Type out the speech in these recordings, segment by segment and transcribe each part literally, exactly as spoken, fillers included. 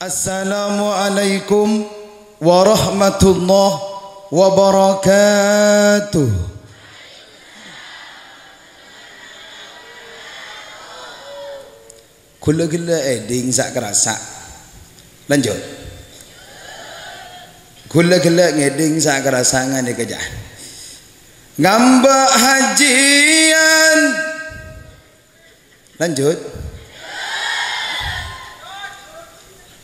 Assalamualaikum warahmatullahi wabarakatuh. Ghulâ ghellâ' èdhing sa' karassa'. Lanjut. Ghulâ ghellâ' ngèdhing sa' karassa' nganèka jâ. Ngambâ' hajiyân. Lanjut.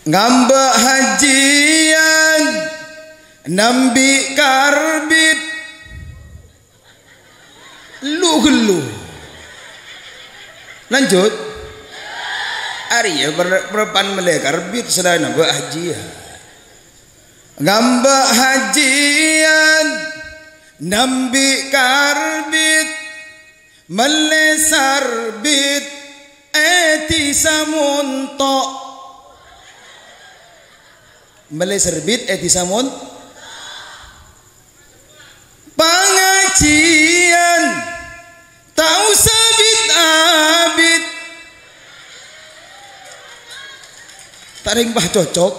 Ngambâ' hajiyân. Nambi' karbit. Lu-ghellu. Lanjut. Arèya per-, perpan mellè karbit selain ngambâ' hajiyân. Ngambâ' hajiyân, nambi' karbit, mellè sarbit, è dhisa Monto'. Mellè sarbit, è dhisa Mon-, Pangajiyân ta' osa bit-abit. Ta' rèng pas cocok.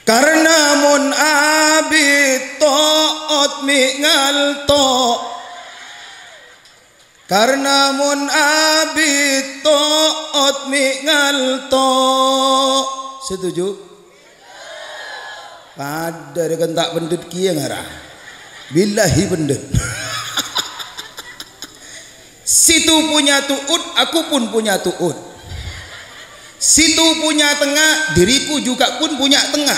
Karna mon abit to'ot mè' ngalto'. Karna mon abit to'ot mè' ngalto'. Setuju? Padâ rè kan ta' pendhet kèya ngara. Billahi pendhet. Situ punya tu'ut, aku pun punya tu'ut. Situ punya tengnga, diriku juga pun punya tengnga.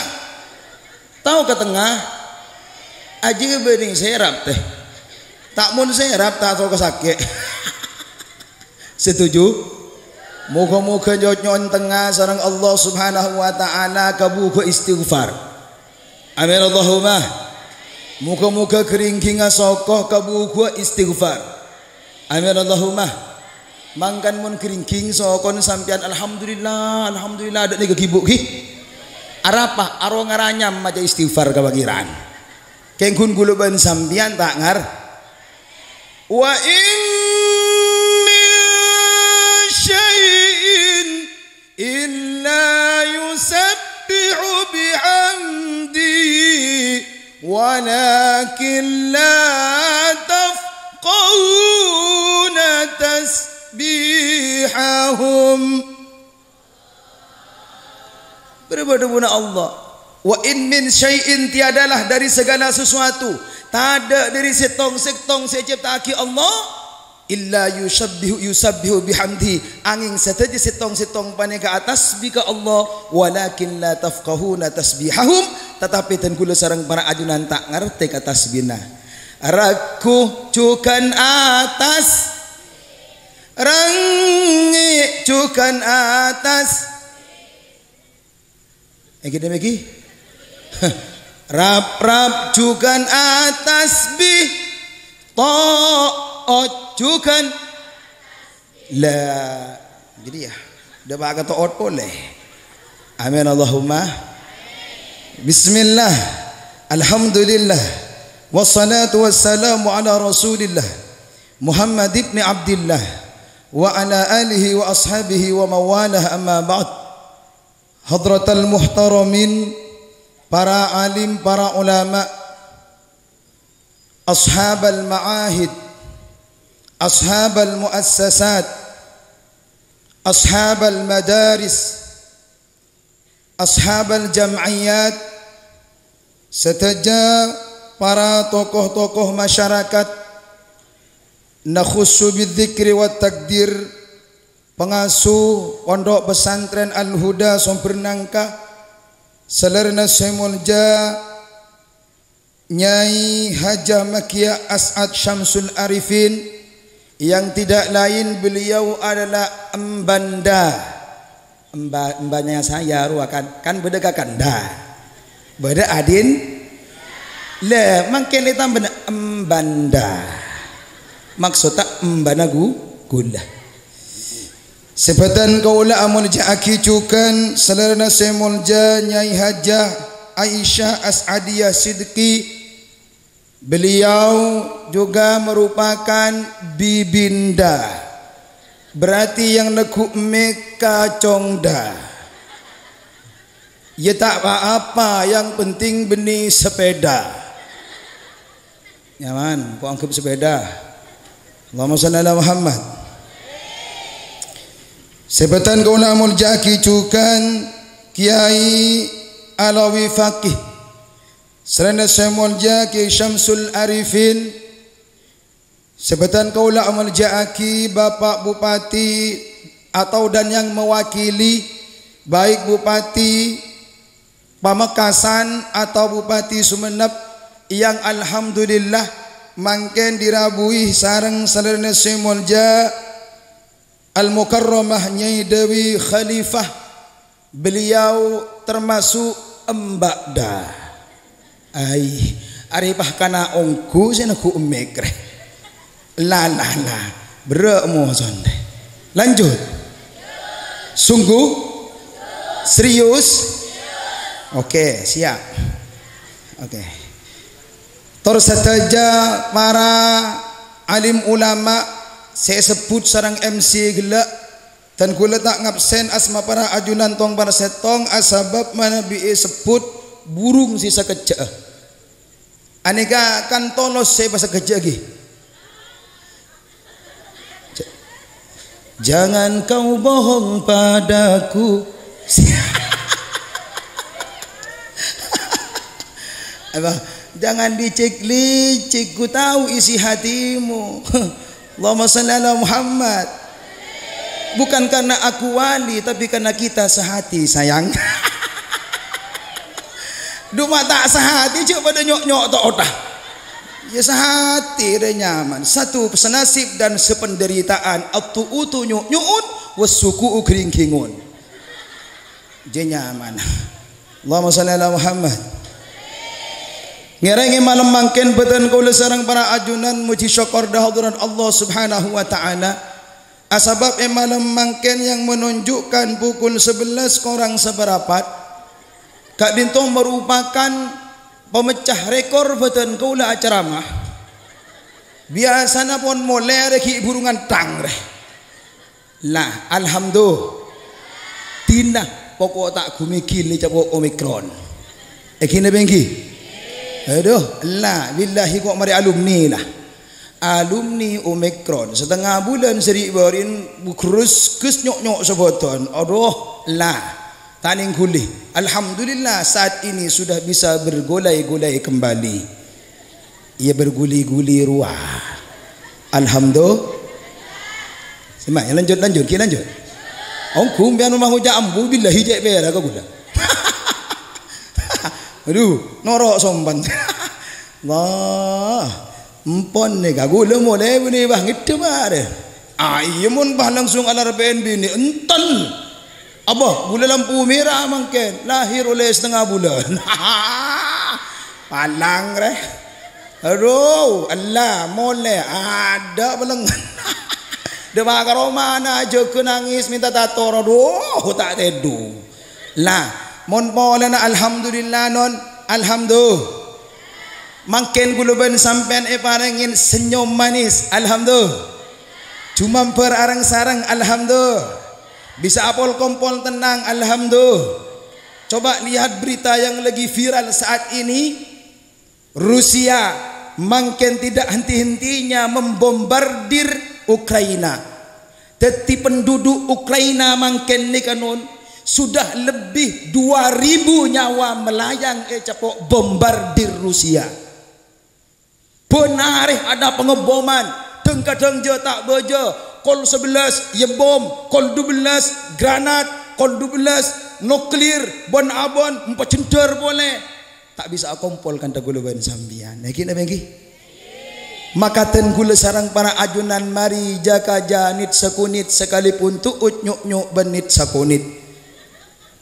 Tao ka tengnga? Ajiyâ bânnè sèrap, tè. Ta' mon sèrap, ta' tao ka sakè'. Setuju? Moghâ-moghâ nyo'on tengnga sareng Allah Subhanahu wa Ta'ala kabughuwâ istighfar. Amin, Allahumma. Moghâ-moghâ ghâringghing asoko kabughuwâ istighfar. Amin, Allahumma. Mangkana mon ghâringghing sokona sampèyan, "Alhamdulillah, alhamdulillah," dâ' nèka ghi' bu ghi. Arapa? Aro ngaranyam maca istighfar ka Pangèran. Kèng ghun ghulâ bân sampèyan ta' ngar-, "Wa in min syai'in illa yusabbihu bihamdihi, walakin la tafqahuna tasbihahum." Bârâmma dhâbuna Allah? "Wa in min syai'in," tiadalah dari segala sesuatu, tadâ' dhâri sèttong-sèttong sè ècipta'aghi Allah, "illa yusabbihu, yusabbihu bihamdihi," angèng sadhâjâ sèttong-sèttong panèka atasbih ka Allah, "walakin la tafqahuna tasbihahum," tatapè dân ghulâ sareng para ajunan ta' ngartè ka tasbihna. Ragghu jhughân atas, rangngè' jhughân atas. Èngghi, dâ' mèghi. Rap-rap jhughân atasbih, to'ot jhughân. La, jadi ya, dâpa' ka to'ot polè. Amin, Allahumma. Bismillah. Alhamdulillah. Wassalatu wassalamu ala Rasulillah. Muhammad ibni Abdillah. Wa ala alihi wa ashabihi wa mawalah, amma ba'd. Hadratal muhtaramin, para alim, para ulama, ashabal ma'ahid, ashabal muassasat, ashabal madaris, ashabal jam'iyat, sadhâjâ para tokoh-tokoh masyarakat, nakhussu bidzikri wat takdir, pangasuh Pondok Pesantren Al-Huda Sombernangka, salèrana sè molja Nyai Hajah Makia As'ad Syamsul Arifin, yang tidak lain beliau adalah Embanda. Emba-, embanya saya rowa kan, kan bâdâ Kakanda. Bâdâ adin. La, mangkèn ètambâna Embanda. Maksodda embana gu-, ghulâ. Sabâdhân kaulâ amolja'aghi jhughân salèrana sè molja Nyai Hajah Aisyah As'adiyah Sidqi. Beliau juga merupakan bibinda. Berarti yang neggu' mic kacongdhâ. Ya ta' pa-apa, yang penting bânnè sepeda. Nyaman, ko' anggep sepeda. Allahumma shalli ala Muhammad. Sè bhâdhân kaulâ molja'aghi jhughân Kiai Alawi Faqih. Sareng sè molja Kiai Syamsul Arifin. Sè bhâdhân kaulâ amolja'aghi Bapak Bupati atau dan yang mewakili, baik Bupati Pamekasan atau Bupati Sumenep yang alhamdulillah mangkèn dirabuwi sareng sadhâjâna sè molja Al-Mukarramah Nyai Dewi Khalifah. Beliau termasuk emba'da. Ai, arè pas kana ongghu sè neggu' mic rè. La, la, la. Berrâ' moson rè. Lanjut. Sungguh? Serius? Oke, siap. Oke. Tor sadhâjâ para alim ulama sè èsebbhut sareng M C ghellâ', dan kaulâ ta' ngabsen asma para ajunan tong para sèttong, asabâb manabi èsebbhut burung sè sakejjhâ'â. Anèka kan tolos sè èpasakejjhâ'âghi. J-, "Jangan kau bohong padaku." Apa? "Jangan licik-licik, ku tahu isi hatimu." Allahumma shalli ala Muhammad. Bukan karena aku wali, tapi karena kita sehati, sayang. Duma ta' sahati, jhâ' padâ nyok-nyok to' otta. Ya sahati rè nyaman. Satu senasib dan sependeritaan. At-tu'utu nyok-nyokon, was-suku'u ghring-ghringon. Jhâ' nyaman. Allahumma shalli ala Muhammad. Ngèrèngè malem mangkèn bhâdhân kaulâ sareng para ajunan mojhi sokkor dâ' hadhrat Allah Subhanahu wa Ta'ala. Asabâb è malem mangkèn yang menunjukkan pukul sebelas korang saparapat, ka'dinto merupakan pemecah rekor bhâdhân kaulâ acaramah. Biyasana pon molè rè ghi' buru ngantang rè. La, alhamdulillah. Dina poko' ta' gumigili capo' Omikron. Èngghi napa èngghi? Aduh, la, billahi ko' marè alumni la. Alumni Omikron, satengnga bulân sè ri'-bâri'en ghus-ghus nyok-nyok sabâdân. Aduh, la, ta' nèngguli. Alhamdulillah, saat ini sudah bisa bergulai-gulai kembali. Iyâ, berguli-guli rowa. Alhamdulillah. Sèma, ya, lanjut, lanjut, ghi lanjut. Ongghu sampèyan mah ngoca' ambu, billahi cè' pèra' ka kaulâ. Aduh, noro' sompan. Wah, empon nèka kaulâ molè bânnè, bâh, ngèddhâ marè. Ah, iyâ, mon bâh langsung alarepèn binè, enten. Abâh, kaulâ lampu mèra mangkèn, lahir ollè satengnga bulân. Palang rè. Aduh, ella, molè, adâ' palèng. Dâpa' ka romana, jâgâ nangès mènta tator. Aduh, ta' tèdung. La, mon polana alhamdulillah, non. Alhamdulillah. Mangkèn kaulâ bân sampèyan èparèngè senyum manis. Alhamdulillah. Jumambhâr areng-sareng. Alhamdulillah. Bisa apol-kompol tennang. Alhamdulillah. Coba lihat berita yang lagi viral saat ini. Rusia mangkèn tidak henti-hentinya membombardir Ukraina. Dhâddhi penduduk Ukraina mangkèn nèka, non, sudah lebih dua ribu nyawa melayang ècapo' bombardir Rusia. Bân arè adâ' pangeboman, dhâng-kadhâng jâ ta' bâjâ, kol sebelas yembom, kol dubellâs granat, kol dubellâs nuklir, bân abân empajhendhâr polè. Ta' bisa akompol kantha kaulâ bân sampèyan. Èngghi napa èngghi? Makaten kaulâ sareng para ajunan marè jâ-kajâ nit-sakonit, sakalipun tu'ut nyok-nyok bân nit-sakonit.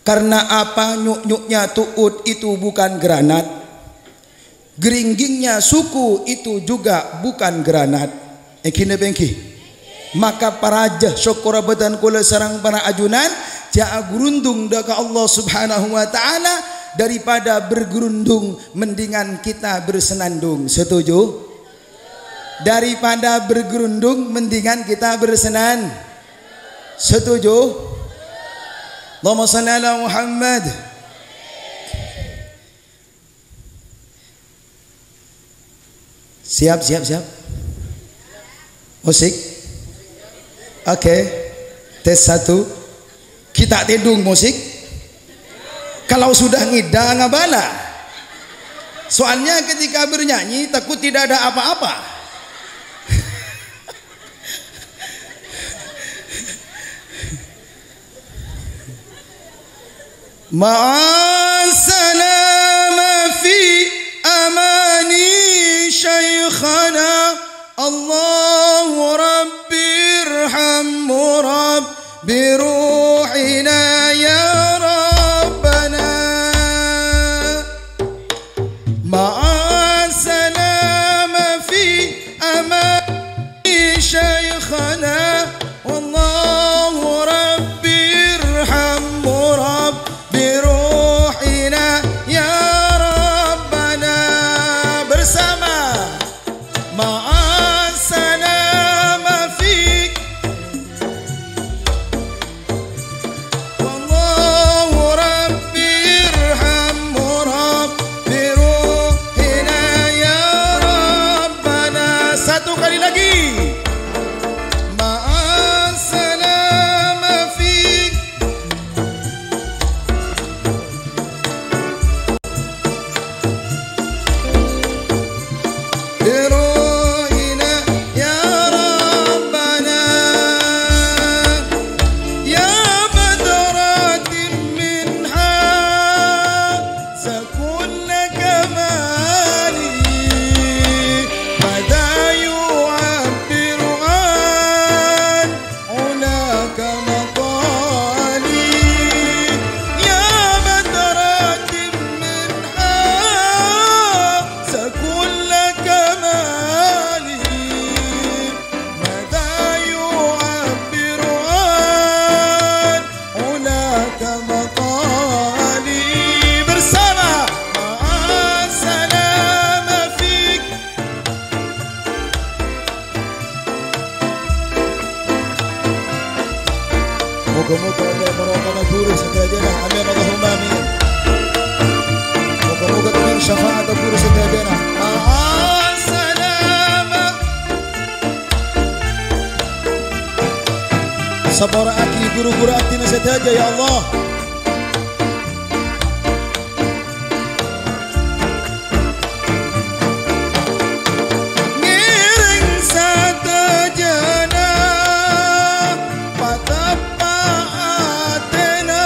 Karena apa? Nyok-nyoknya tu'ut itu bukan granat. Gringgingnya suku itu juga bukan granat. Èngghi napa èngghi? Maka parajâ sokkorra bhâdhân kaulâ sareng para ajunan, jâ' agurundung dâ' ka Allah Subhanahu wa Ta'ala, daripada bergerundung, mendingan kita bersenandung. Setuju? Daripada bergerundung, mendingan kita bersenan-, Setuju? Allahumma shalli ala Muhammad. Siap, siap, siap. Musik. Oke. Tes satu. Kita tèdung musik. Kalau sudah ngèdhâ, ngabâlâ. Soalnya ketika bernyanyi, takut tidak ada apa-apa. مع السلامة في أماني شيخنا. الله ربي ارحمه رب بروحنا يا ربنا. مع السلامة في أمان شيخنا. والله ربي ارحمه رب بروحنا يا ربنا. Bersama. مع السلامة في والله ربي ارحمه رب بروحنا يا ربنا. Satu kali lagi. مع السلامة في بروحنا يا ربنا. يا بدرة منها سكن كمالي. ماذا يعبر عن علاك مقالي. يا بدرة منها سكن كمالي. ماذا يعبر عن علاك مقالي. Bersama. مع السلامة فيك. Moga-moga Allah merahmati guru sadhâjâna. Amin, Allahumma amin. Moga-moga kèngèng syafaat guru sadhâjâna. Assalama. Sapora'aghi guru-guru abdhina sadhâjâ, ya Allah. Ngèrèng sadhâjâna pateppa' atèna,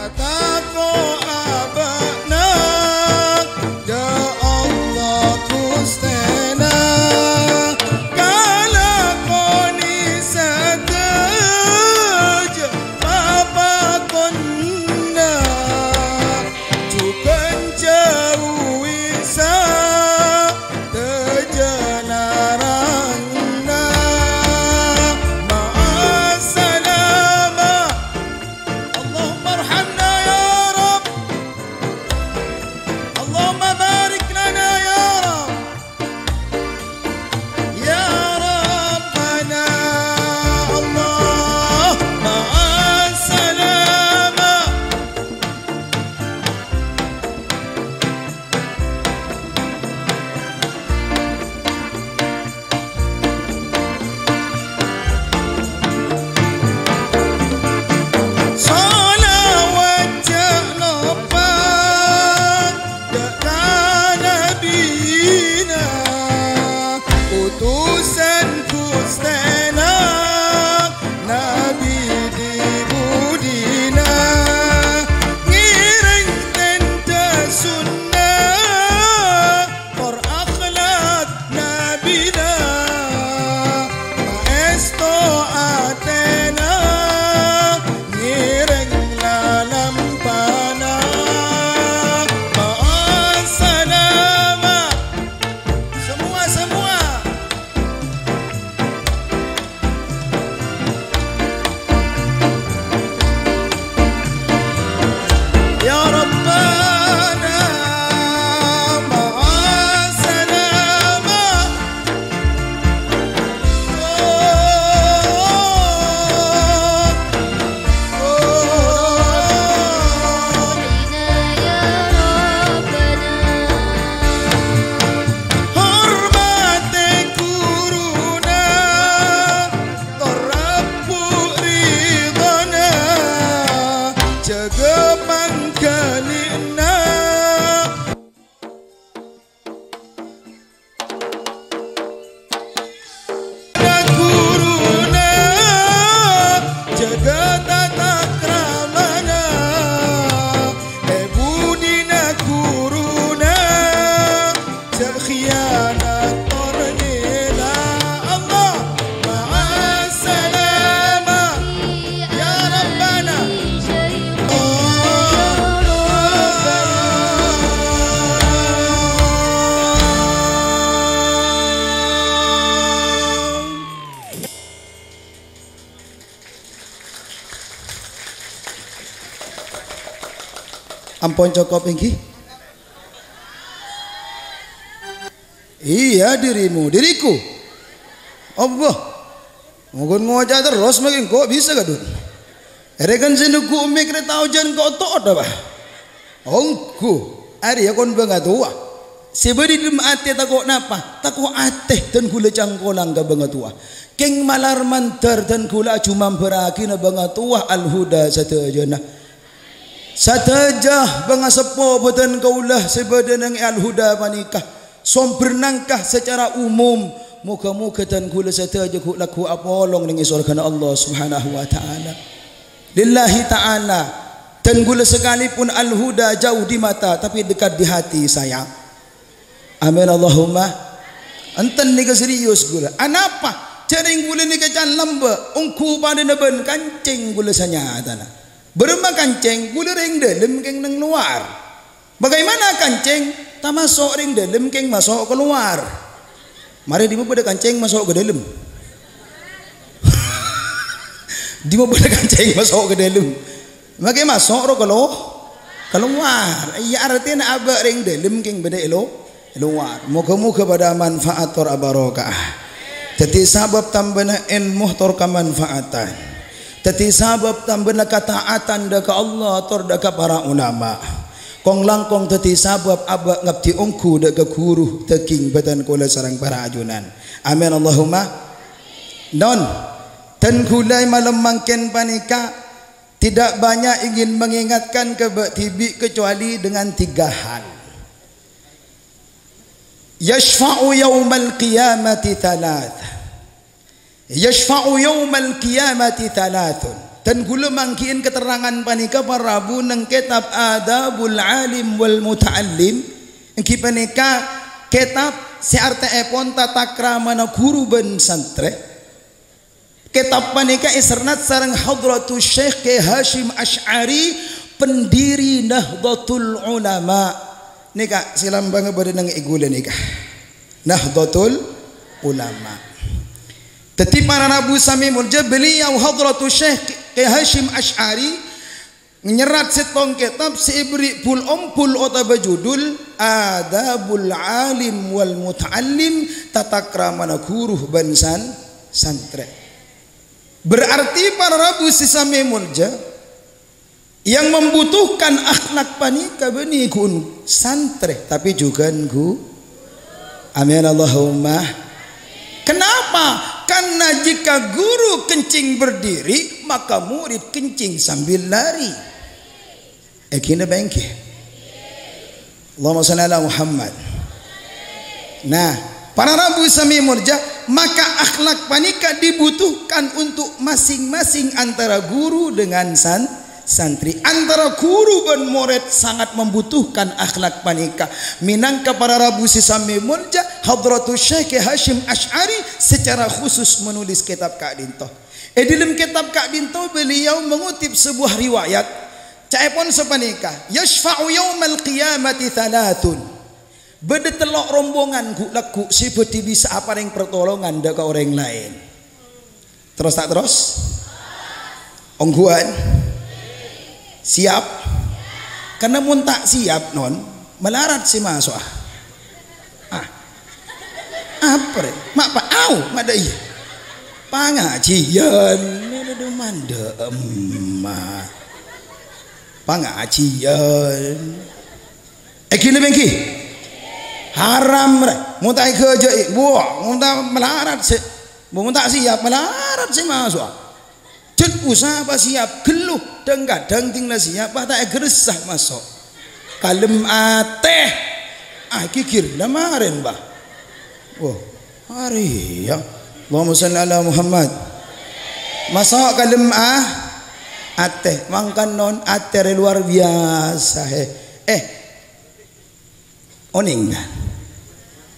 atako' abâ'na, ya Allah Ghustèna, kalakonè sadhâjâ. Ampon cokop ènggi? Iya, dirimu, diriku. Allah. Mongghun ngoca' terros, makin kok bisa kadhun. Èrèkan sè neggu' mik rè tao jhân kok to'ot apa? Ongghu. Arèya kon bângatowa. Sè bâdâ è dâlem atè tako' napa? Tako' atè dân ghulâ cangkolang ka bângatowa. Kèng malar mandhâr dân ghulâ ajumambhârraghi na bângatowa Al-Huda sadhâjâna. Sadhâjâ bângaseppo bhâdhân kaulâ sè bâdâ neng è Al-Huda panèka, sombher nangka sacara umum, moghâ-moghâ dân ghulâ sadhâjâ ghu'-, lagghu' apolong neng è sowarghâna Allah Subhanahu wa Ta'ala. Lillahi Ta'ala, dân ghulâ sakalèpon Al-Huda jauh di mata, tapi dekat di hati, sayang. Amin, Allahumma. Enten nèka serius ghulâ. Anapa? Jhâ' rèng ghulâ nèka can lambâ', ongghu padâna bân kancèng ghulâ sanyatana. Bârâmma kancèng? Ghulâ rèng dâlem kèng neng lowar. Bagaimana kancèng? Tamaso' rèng dâlem kèng maso' kalowar. Marè dimma bâdâ kancèng maso' ka dâlem? Dimma bâdâ kancèng maso' ka dâlem? Makè maso' ro kalo-, kalowar. Iyâ, artèna abâ' rèng dâlem kèng bâdâ è lo-, è lowar. Moghâ-moghâ padâ manfaat tor abarokah. Dhâddhi sabâb tambâna èlmo tor kamanfaatan. Dhâddhi sabâb tambâna kataatan dâ' ka Allah tor dâ' ka para ulama. Kong-langkong dhâddhi sabâb abâ' ngabdi ongghu dâ' ka ghuru, dhâging bhâdhân kaulâ sareng para ajunan. Amin, Allahumma. Non, dân ghulâ è malem mangkèn panèka tidak banyak ingin mengingatkan ka bâ' dhibi' kecuali dengan tiga hal. Yashfa'u yaumal qiyamati thalath. Yashfa'u yaumal qiyamati thalathun. Dân ghulâ mangghi'in katerrangan panèka para rabu neng kètab Adabul Alim wal Muta'allim. Ènggi panèka kètab sè artèèpon tata kramana ghuru bân santrè. Kètab panèka èsernat sareng Hadratus Syekh Kiai Hasyim Asy'ari, pendiri Nahdlatul Ulama. Nèka sè lambângnga bâdâ neng è ghulâ nèka. Nahdlatul Ulama. Dhâddhi para rabu samè molja, beliau Hadratus Syekh Kiai Hasyim Asy'ari nyerrat sèttong kètab sè èberri' bul-ombul otabâ judul Adabul Alim wal Muta'allim, tata kramana ghuru bân san-, santrè. Berarti para rabu sè samè molja, yang membutuhkan akhlak panèka bânnè ghun santrè, tapi jhughân ghu-, Amin, Allahumma. Kenapa? Karena jika guru kencing berdiri, maka murid kencing sambil lari. Ènggi napa ènggi? Allahumma shalli ala Muhammad. Nah, para rabu samè molja, maka akhlak panèka dibutuhkan untuk masing-masing antara guru dengan san-, santri. Antara guru bân morèd sangat membutuhkan akhlak panèka. Mènangka para rabu sè samè molja, Hadratus Syekh Hasyim Asy'ari secara khusus menulis kètab ka'dinto. È dâlem kètab ka'dinto beliau mengutip sebuah riwayat. Ca'èpon sapanèka, "Yashfa'u yaumal qiyamati thalathun." Bâdâ tello' rombongan ghu'-, lagghu' sè bhâdhi bisa aparèng partolongan dâ' ka orèng laèn. Terros ta' terros? Ongghuwân? Siap? Karna mon ta' siap, non, malarat sè maso'a. Ah. Apa rè? Ma' pa-, au, ma' dâ' iyâ. Pangajiyân. Nèdhâ mandhâ emma. Pangajiyân. Ènggi napa ènggi? Haram, rè. Mon ta' èghâjâ'i, buwâ, mon ta' malarat sè, mon ta' siap, malarat sè maso'a. Jhât usaha pas siap ghâllu, dhâng-kadhâng dhing la siap, pas ta' èghâressa maso'. Kalem atè. Ah, ghighir la marèn, Bah. Wah, arèya. Allahumma shalli ala Muhammad. Maso' kalem a-, atè. Mangkana non atè rè luar biasa, he. Eh, Onèng, kan?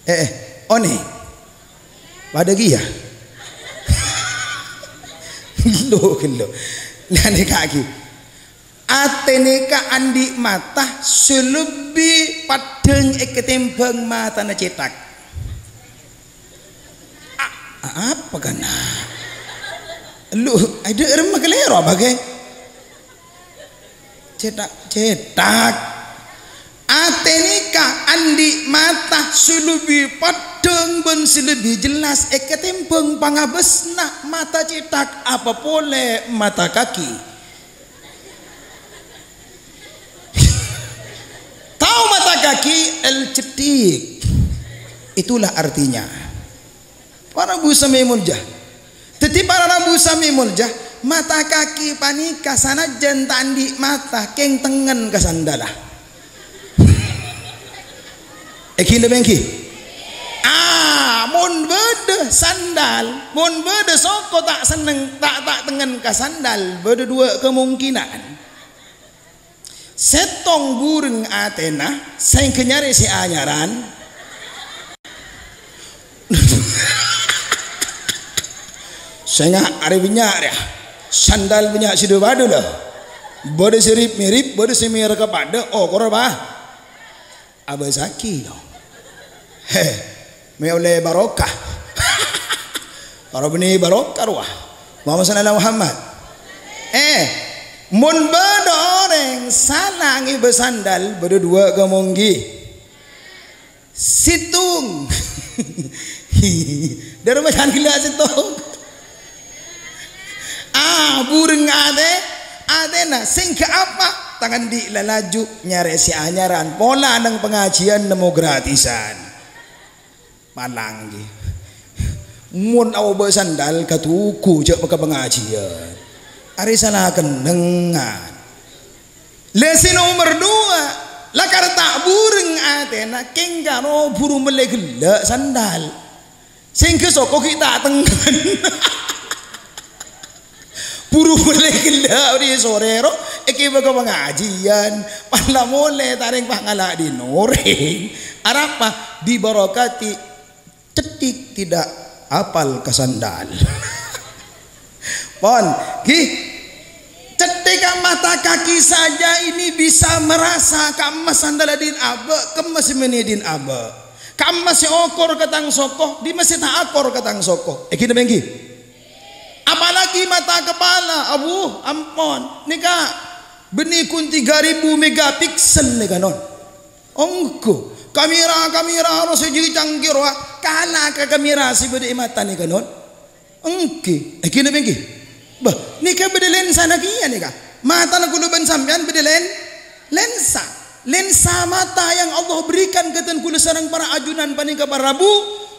Eh, eh, onèng. Padâ kèya. Ghâllu, ghâllu. Nah, nèka ghi. Atè nèka andi' mata sè lebbi paddhâng èkatèmbhâng matana cèthak. A-, apa kana? Lu, ada remma kalèro apa, ghi? Cèthak, cèthak. Atè nèka andi' mata sè lebbi paddhâng bân sè lebbi jellas èkatèmbhâng pangabâsna mata cèthak, apa polè mata kaki. Tao mata kaki? Al-cetthik. Itulah artinya. Para rabu sè molja. Dhâddhi, para rabu sè molja, mata kaki panèka sanajjân ta' andi' mata, kèng tengngen ka sandalla. Èngghi napa èngghi? Ah, mon bâdâ sandal, mon bâdâ soko ta' senneng, ta', ta' tengngen ka sandal, bâdâ duwâ' kemungkinan. Sèttong bureng atèna, sèngghâ nyarè sè anyaran. Sènga' arè bânnya' rèya. Sandal bânnya' sè dhu-padhu, lho. Bâdâ sè rip-mirip, bâdâ sè merek padâ. Oh, kor apa? Abâsaghi, no. He, mè' ollè barokah. Para bânnè barokah, rowa. Allahumma shalli ala Muhammad. Eh, mon bâdâ orèng sala ngèbâ sandal, bâdâ duwâ' kemungki-, sèttong. Dâri ma' ghellâ' sèttong. Ah, bureng atè, atèna sèngghâ apa? Tang andi' la laju nyarè sè anyaran, pola neng pangajiân nemmo gratisan. Malang, ghi. Mon aobâ sandal, ghâ' togu jhâ' ka pangajiân. Arè sala kennengngan. Lè sè nomer duwâ', lakar ta' bureng atèna, kèng karo buru mellè ghellâ' sandal. Sèngghâ soko ghi' ta' tengngen. Buru mellè ghellâ' orèng sorè ro, èkèbâ ka pangajiân. Pas la molè tarèng pas ngala' dhin orèng. Arapa? Dibarakati cetthik tidak apal ka sandal. Pon, ghi. Cetthik ka mata kaki saja ini bisa merasa ka'emma sandal dhin abâ', ka'emma sè mènè dhin abâ'. Ka'emma sè okor ka tang soko, dimma sè ta' okor ka tang soko. Èngghi napa èngghi? Apalagi mata kepala, abu, ampon. Nèka bânnè ghun tiga ribu megapiksel nèka, non. Ongghu, kamera-kamera rowa sè jârèya canggih rowa kala ka kamera sè bâdâ è mata nèka, non. Èngghi, èngghi napa èngghi? Bâh, nèka bâdâ lensana kèya nèka. Matana kaulâ bân sampèyan bâdâ len-, lensa. Lensa mata yang Allah berikan ka dhân kaulâ sareng para ajunan panèka para rabu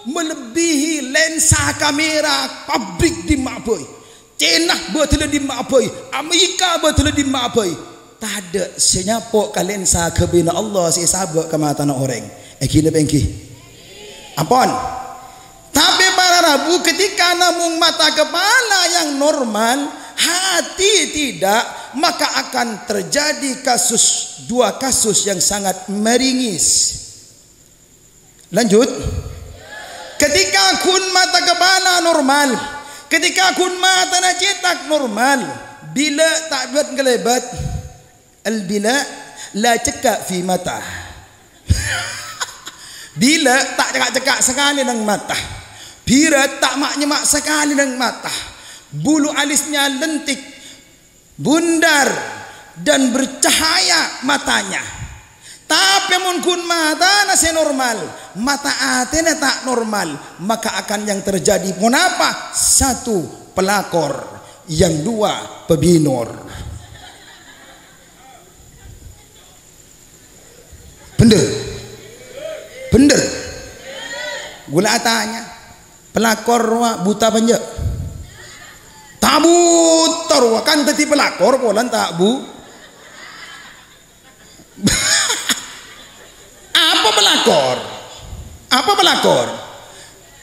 melebihi lensa kamera pabrik dimma'a bhâi. Cèna bâdâlâ dimma'a bhâi, Amerika bâdâlâ dimma'a bhâi. Tadâ' sè nyapo' ka lensa ghâbâyna Allah sè èsabâ' ka matana orèng. Èngghi napa èngghi? Ampon. Tapè para rabu, ketika namong mata kepala yang normal, hati tidak, maka akan terjadi kasus, dua kasus yang sangat meringis. Lanjut. Ketika ghun mata kepala normal, ketika ghun matana cèthak normal, bilâ ta' bât-ngalebbât, al-bilâ la cekka' fi mata. Bilâ ta' cekka'-cekka' sakalè neng mata. Bilâ ta' ma'-nyemma' sakalè neng mata. Bulu alisnya lentik. Bundar dan bercahaya matanya. Tapè mon ghun matana sè normal, mata atèna ta' normal, maka akan yang terjadi ponapa? Satu, pelakor. Yang dua, pebinor. Bhender? Bhender? Kaulâ atanya, pelakor rowa buta apa enjâ'? Ta' buta rowa, kan dhâddhi pelakor polana ta' bu-, apa pelakor? Apa pelakor?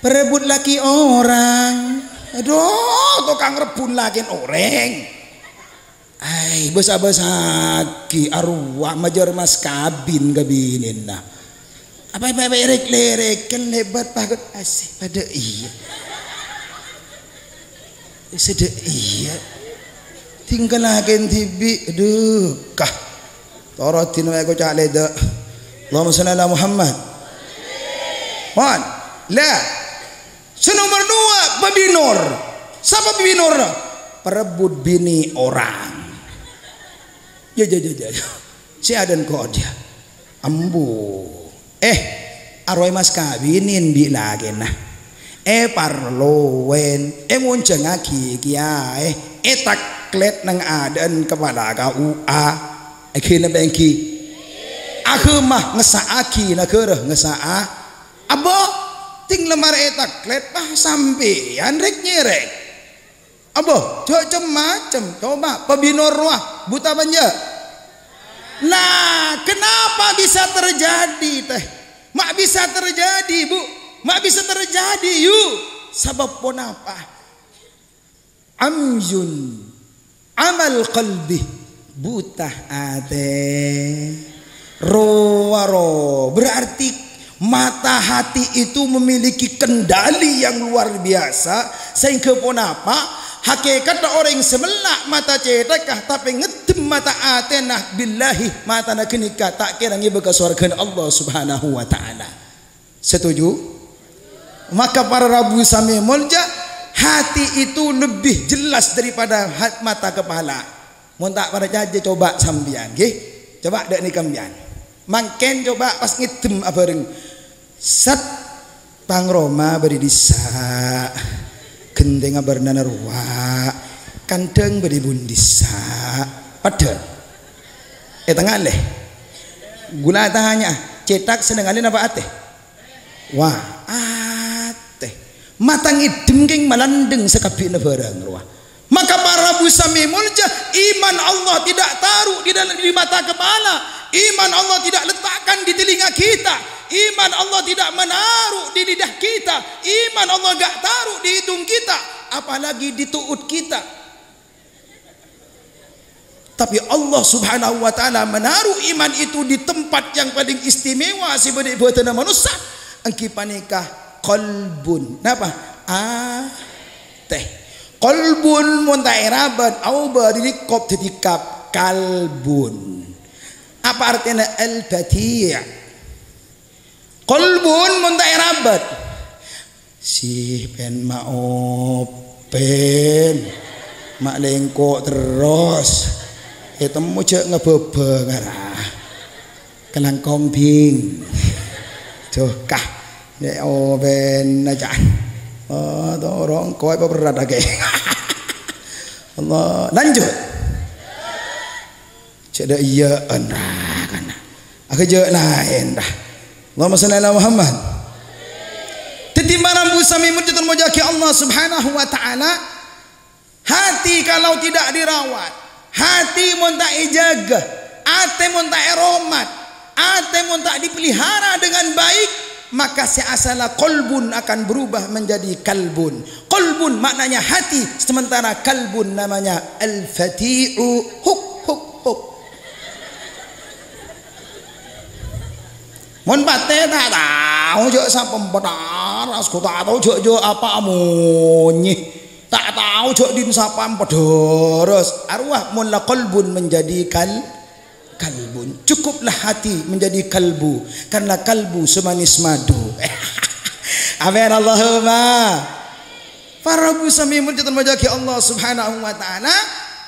Perebut laki orang. Aduh, tokang rebbhut lakèna orèng. Ai, bâsa-bâsaghi, arowa majâr mas kabin ka binèna. Apa, apa, apa, èrèk-lèrèk, kan lèbât paghun asih, padâ iyâ. Sèdhâ iyâ. Tinggal lakèna dhibi', aduh, kah. Toro' dina wae koca' leda'. Allahumma shalli ala Muhammad. Mon. La. Sè nomer dua, pabinor. Sapa pabinor? Perebut bini orang. Ya, ya, ya, ya, ya. Si aden kok dia. Embu. Eh, arowa èmaskawinin bi' lakèna. Èparlowen, èngonjhângaghi kèyaè, ètaklèt neng adâ'ân kapala K U A. Èngghi napa èngghi? Aghâma ngessa'aghi naghârâ ngessa'a. Abâ, ting lemar ètaklèt, pas sampèyan rèk-nyèrèk. Abâ, jhâ' cem-macem. Coba, pabinor rowa, buta apa enjâ'? Nah, kenapa bisa terjadi, tèh? Ma' bisa terjadi, Bu. Ma' bisa terjadi, yu. Sabâb ponapa? Amyun amal qalbi, buta atè. Rowa ro, berarti mata hati itu memiliki kendali yang luar biasa, sehingga ponapa? Hakèkatta orèng sè mella' mata cèthagghâ, tapè ngeddhem mata atèna, billahi, matana ghânèka ta' kèra ngèbâ ka sowarghâna Allah Subhanahu wa Ta'ala. Setuju? Maka para rabu sami molja, hati itu lebih jelas daripada hat-, mata kepala. Mon ta' parcajâ, coba sampèyan, ngghi. Coba dâ' nèka sampèyan. Mangkèn coba pas ngèddhem abhâreng. Sèt, tang roma bâdâ è dissa'. Ghentèngnga bârnana rowa. Kandhâng bâdâ è bun dissa'. Paddhâ. È tengnga lè. Ghulâ tanya, cèthak sè nèngalè napa atè? Wah, atè. Mata ngèddhem kèng malandeng sakabbhiyânna bhârâng rowa. Maka para rabu sami molja, iman Allah tidak taruh di dalam, di mata kepala. Iman Allah tidak letakkan di telinga kita. Iman Allah tidak menaruh di lidah kita. Iman Allah gak taruh di hidung kita, apalagi di tu'ut kita. Tapi Allah Subhanahu wa Ta'ala menaruh iman itu di tempat yang paling istimewa sè bâdâ è bâdânna manossa, èngghi panèka qalbun. Napa? Atè. Qalbun mon ta' èrabât, aobâ dâri kop dâddhi kap, kalbun. Apa artèna al-badi'? Qalbun mon ta' èrabât. Si pen ma' open, ma' lengko' terros. Ètemmo jhâ' ngabâbâ ngara. Kalangkong bing. Duh, kah. Nè' open ajâ. Oh, torong kowe apa berat akè. Allah, lanjut. Cè' dâ' iyâ'ân, ra, kana. Aghâjâ' laèn, ra. Allahumma shalli ala Muhammad. Dhâddhi, para rabu sami molja, mojâ'aghi Allah Subhanahu wa Ta'ala. Hati kalau tidak dirawat, hati mon ta' èjâgâ, atè mon ta' èromat, atè mon ta' dipelihara dengan baik, maka sè asalla qalbun akan berubah menjadi kalbun. Qalbun maknanya hati, sementara kalbun namanya al-fati'u. Huk, huk, huk. Mon patè ta' tao jhâ' sapa padaras, ko ta' tao jhâ', jhâ' apa amonye. Ta' tao jhâ' din sapa padaras. Arwah mon la qalbun menjadi kal-, kalbun. Cukuplah hati menjadi kalbu, karena kalbu semanis madu. Amin, Allahumma. Para rabu sami molja, mojâ'aghi Allah Subhanahu wa Ta'ala,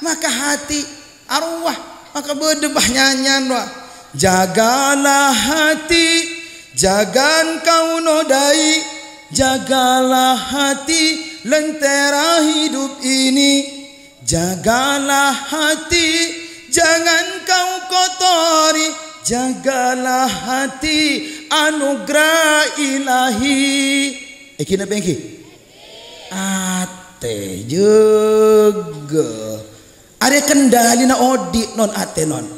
maka hati, arwah, maka bâdâ bâh nyanyian, wa. Jagalah hati, jangan kau nodai, jagalah hati, lentera hidup ini. Jagalah hati, jangan kau kotori, jagalah hati, anugerah ilahi. Èngghi napa èngghi? Atè, jâgâ. Arèya kendalina odi', non, atè, non.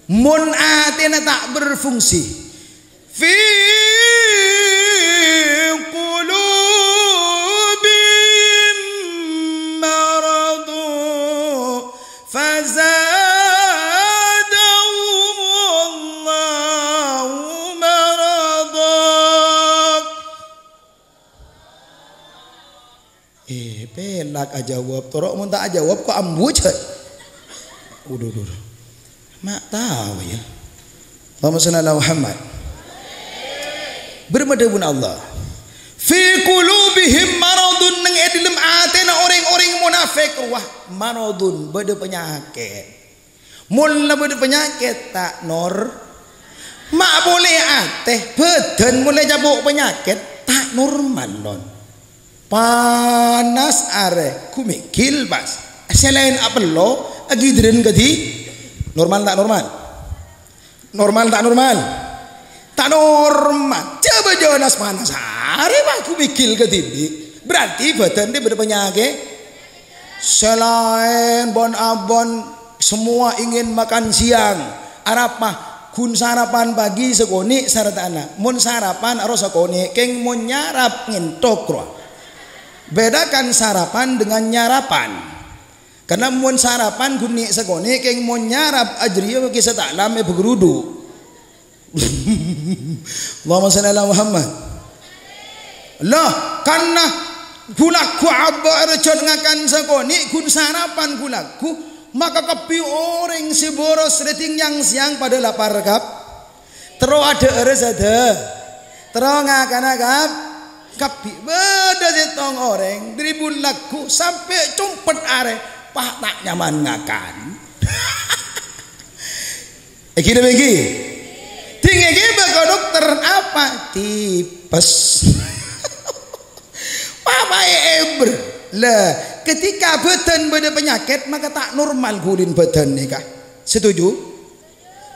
Mon atèna ta' berfungsi, fi qulubihim maradun fazadahumullahu marada. Eh, pèlak ajâwâb. Toro' mon ta' ajâwâb, ko' ambu jhâ'. Uduh, uduh, uduh. Ma' tao, ya. Allahumma shalli ala Muhammad. Bârâmma dhâbuna Allah? Fi qulubihim maradun, neng è dhâlem atèna orèng-orèng munafik. Wah, maradun, bâdâ panyakèt. Mon la bâdâ panyakèt, ta' nor-, Ma' polè atè, bhâdhân molaè capo' panyakèt, ta' normal, Lon. Panas arè, ghu mèghil pas. Sè laèn apello, aghidrân kadhi. Normal ta' normal? Normal ta' normal? Ta' normal. Jhâ' bâjâna panas arè, pas ghu mèghil kadhibi'. Berarti bhâdhân rè bâdâ panyakèt. Sè laèn bân abân semua ingin makan siang. Arapa? Ghun sarapan pagi sakonè' sartana. Mon sarapan aro sakonè', kèng mon nyarap ngèntok rowa. Bedakan sarapan dengan nyarapan. Karena mon sarapan ghun nè' sakonè', kèng mon nyarap ajâriyâ kèsa ta' lam èbâgrudu. Allahumma shalli ala Muhammad. Lah, karena ghulâ ghu abâ' arjhât ngakan sakonè', ghun sarapan ghulâ ghu, maka kabbhi orèng sè boros rèding nyang sèyang padâ lapar kab-, terro adhâ'ârâ sadhâ-, terro ngakana kab-, kabbhi. Bâdâ sèttong orèng, dhâri bulâ ghu sampè' compet arè, pas ta' nyaman ngakan. Èngghi napa èngghi? Ding èngghi bâkal dokter apa? Tipes. Apa èbâr? Lah, ketika bhâdhân bâdâ panyakèt, maka ta' normal ghulina bhâdhân nèka. Setuju?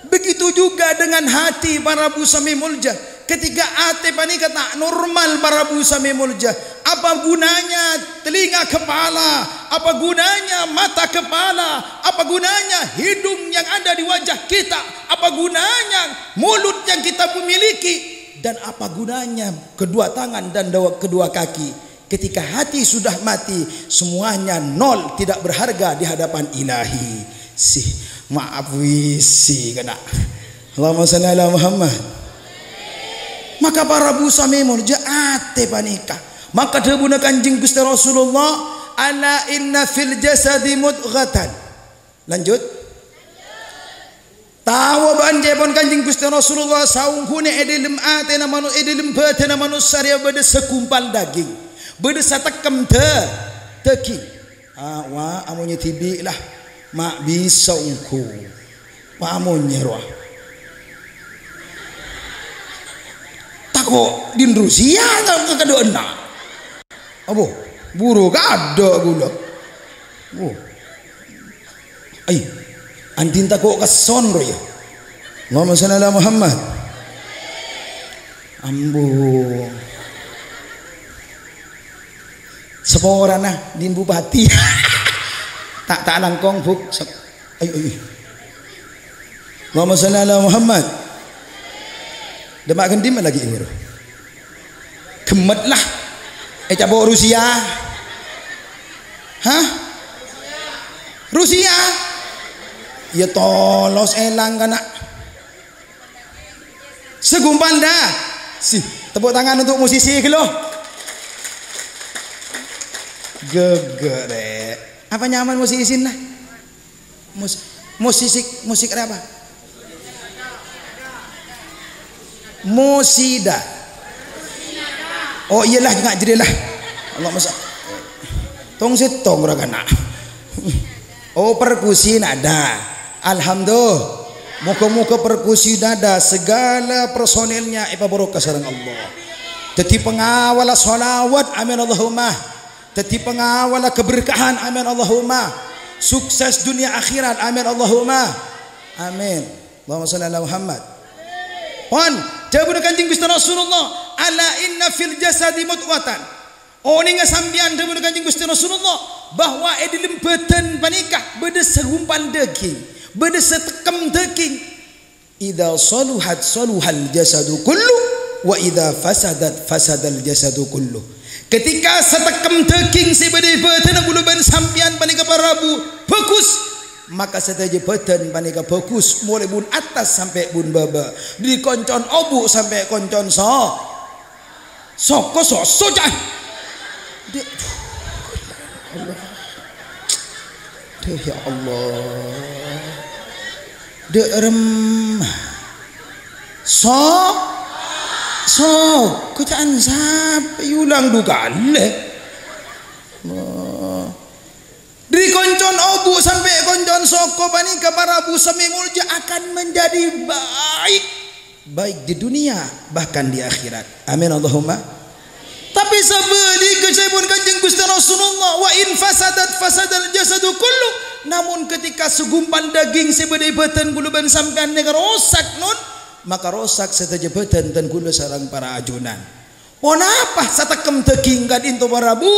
Begitu juga dengan hati para bu sami molja. Ketika atè panèka ta' normal para bu sami molja, apa gunanya telinga kepala? Apa gunanya mata kepala? Apa gunanya hidung yang ada di wajah kita? Apa gunanya mulut yang kita memiliki? Dan apa gunanya kedua tangan dan dua, kedua kaki? Ketika hati sudah mati, semuanya nol, tidak berharga di hadapan Ilahi. Si, maaf, wisi kena. Allahumma shalli ala Muhammad. Maka para bu sami molja atè panèka. Maka dhâbuna Kanjeng Ghustè Rasulullah, "Ala inna fil jasadi mudghatan." Lanjut. Tao bân ca'èpon Kanjeng Ghustè Rasulullah, saongghuna è dhâlem atèna manu-, è dhâlem bhâdhânna manossa rèya bâdâ sagumpal dhâging, bâdâ satekkem dâ-, dhâging. Ah, wa, amonyè dhibi' la, ma' bisa ongghu. Wa, amonyè rowa. Tako' dhin Rusia ka-, ka-, kadhuwâ'na. Apa? Buru kadâ' ghulâ. Oh. Ai, andi'na tako' kesson, ro, ya? Allahumma shalli ala Muhammad. Ambu. Saporana dhin Bupati. Ta', ta' langkong, Bu. Sep-, ai, ai. Allahumma shalli ala Muhammad. Dâ' ma' ghândhi' ma' lagi ini, ro. Ghemmet la. Ècapo' Rusia. Hah? Rusia? Ya tolos èlang kana'. Sagumpal dâ. Si, tepuk tangan untuk musisi ghâllu. Ghâghârè'. Apa nyaman musisi, nah? Mus-, musisi, musik apa? Musida. Oh, iyâlah, nga' jârèya la. Allah masa. Tong sèttong ra kana'. Oh, perkusi nada. Alhamdulillah. Moga-moga perkusi nada segala personelnya èpabarokah sareng Allah. Dhâddhi pangawalla shalawat. Amin Allahumma. Dhâddhi pangawalla keberkahan, amin Allahumma. Sukses dunia akhirat, amin Allahumma. Amin. Allahumma shalli ala Muhammad. Pon, dhâbuna Kanjeng Ghustè Rasulullah, "Ala inna fil jasadi mudghatan." Onènga sampèyan, dhâbuna Kanjeng Ghustè Rasulullah, bahwa è dhâlem bhâdhân panèka bâdâ sagumpal dhâging, bâdâ satekkem dhâging. "Idza saluhat saluhal jasadu kullu, wa idza fasadat fasadal jasadu kullu." Ketika satekkem dhâging sè bâdâ è bhâdhânna kaulâ bân sampèyan panèka para rabu bhâghus, maka sadhâjâ bhâdhân panèka bhâghus, molaè bun attas sampè' bun bâbâ, dâri koncon obu' sampè' koncon so-, Soko soso, ca'na. Dek, aduh, Allah. Dek, ya Allah. Dek, rem. So-, soko, ca'na sapa? Yulang du kalè. Allah. Dâri koncon obu' sampè' koncon soko panèka para rabu sami molja akan menjadi baik. baik di dunia, bahkan di akhirat. Amin, Allahumma. Tapè sabhâligghâ, ca'èpon Kanjeng Ghustè Rasulullah, "Wa in fasadat, fasadal jasadu kullu." Namong ketika sagumpal dhâghing sè bâdâ è bhâdhân kaulâ bân sampèyan nèka rosak, non, maka rosak sadhâjâ bhâdhân dhân kaulâ sareng para ajunan. Ponapa satekkem dhâghing ka'dinto para rabu?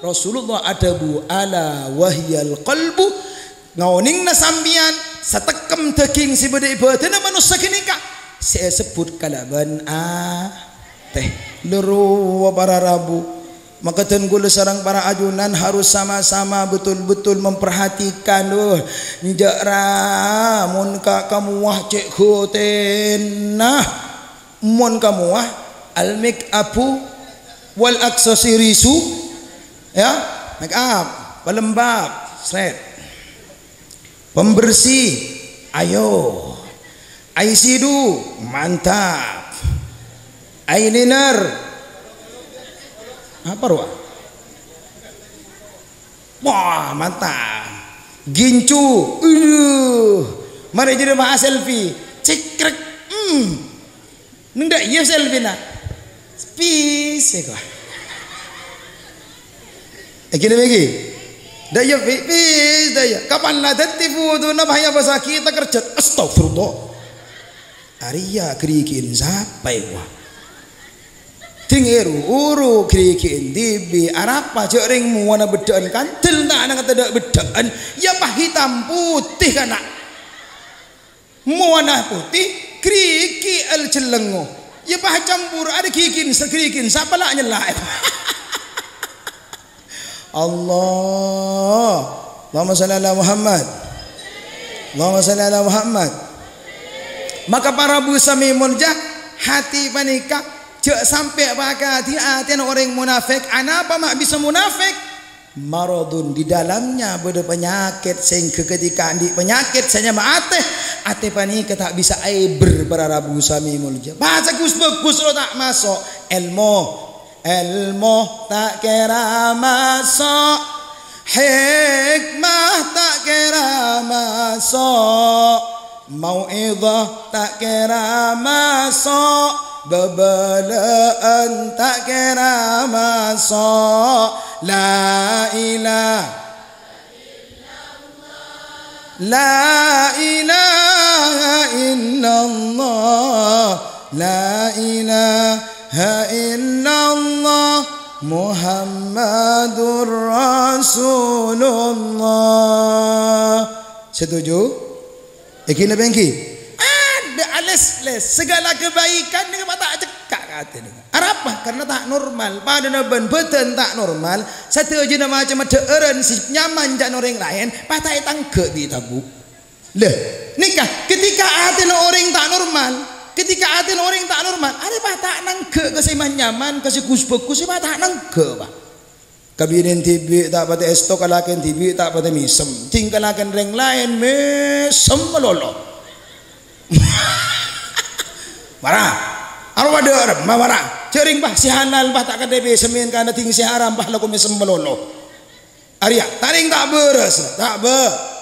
Rasulullah adhâbu, "Ala wahiyal qalbu." Ngaonèngana sampèyan, satekkem dhâghing sè bâdâ è bhâdhânna manossa ghânèka sè èsebbhut kalabân atè. Lèro para rabu. Maka dhân kaulâ sareng para ajunan harus sama-sama betul-betul memperhatikan, wah, enjâ' ra mon ka-, kamowa cè' ghutèna. Mon kamowa, al-make up wal aksesorisu, ya, make up, pelembab, sret. Pembersih, ayo. Eye shadow, mantap. Eyeliner, apa rowa? Wah, mantap. Gincu, aduh. Marè jârèya ma' selfie. Cekrek, hmm. Neng dâ' iyâ selfie-na. Pis, ya, kok. Eh, gini, Megi. Dâ' iyâ, pi-, pis, dâ' iyâ. Kapan la dhâddhi fotona bhâi apa sakit, kerjâ. Astagfirullah. Arèya ghârighina sapa, ya, wah? Ding eru-uru ghârighina dhibi', arapa jâ' rèng mowana beddhâ'ân kandel, ta' nangka tadâ' beddhâ'ân, ya, pas hitam putih, kana'. Mowana putih, ghârighi al-jhellengngo. Ya, pas campur, arè ghârighina sa-, ghârighina sapa la nyella'. Allah. Allahumma shalli ala Muhammad. Allahumma shalli ala Muhammad. Maka para rabu sè molja, hati panèka jâ' sampè' pakadhi atèna orèng munafik. Anapa ma' bisa munafik? Maradun, di dalamnya bâdâ panyakèt, sehingga ketika andi' panyakèt sè nyama atè, atè panèka ta' bisa èbher para rabu sami molja. Bhâsa gus-bhâgus lo ta' maso'. Èlmo, èlmo ta' kèra maso'. Hikmah ta' kèra maso'. Mau'idhah ta' kèra maso', bâbâlâ'ân ta' kèra maso'. La ilaha, la ilaha illallah, la ilaha illallah, Muhammadur Rasulullah. Setuju? Èngghi napa èngghi? Adâ' alès-lès, segala kebaikan nèka pas ta' cekka' ka atè nèka. Arapa? Karena ta' normal. Padâna bân bhâdhân ta' normal, sadhâjâna macemma dhâ'ârân sè nyaman ca'na orèng laèn, pas ta' ètangghâ' bi' tabu. Lha, nèka, ketika atèna orèng ta' normal, ketika atèna orèng ta' normal, arè pas ta' nangghâ' ka sè man-, nyaman, ka sè gus-bhâgus, sè pas ta' nangghâ', Pak. Ka binèn dhibi' ta' patè èsto, ka lakèn dhibi' ta' patè mèsem. Dhing ka lakèn rèng laèn mèsem malolo. Mara. Aro padâ arep, ma-, mara. Jhâ' rèng, Pak, sè halal, Pak, ta' kadhâ' mèsem, kana dhing sè haram, Pak, lako mèsem malolo. Arèya, ta' rèng ta' bârâs, ta' bâ-,